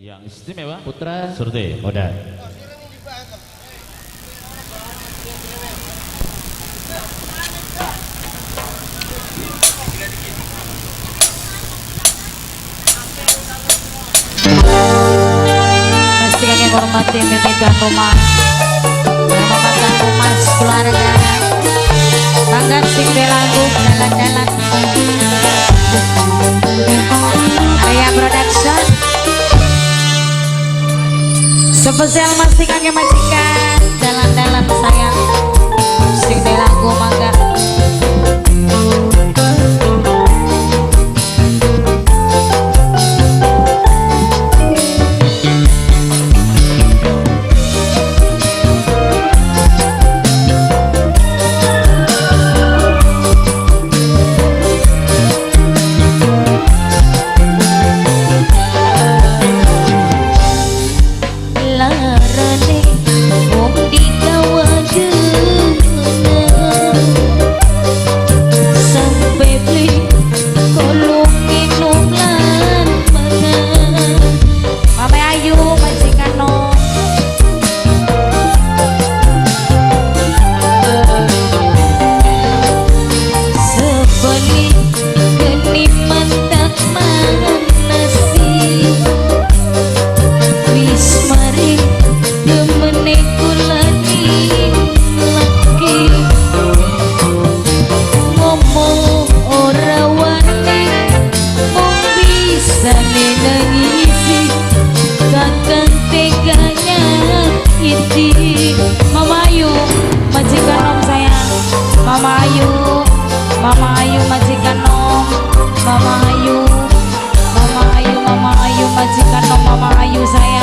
Yang istimewa Putra Surti Moda. Pasti kami hormati memidan rumah, memakan rumah keluarga, bangga sing belagu jalan-jalan. Area Production. Spesial masih kami majikan jalan-jalan sayang, sing belagu mangga. Larane wong dikawadene sampe beli kolong minum lan mangan. Mame Ayu majikan no. Sebeli geni mantak manasi wis mari demene kula laki ngomong ora wani mung bisa nangisi kakang teganya iti. Mama Ayu majikan nom sayang, Mama Ayu, Mama Ayu majikan nom, Mama Ayu, Mama Ayu, Mama Ayu majikan nom, Mama Ayu sayang.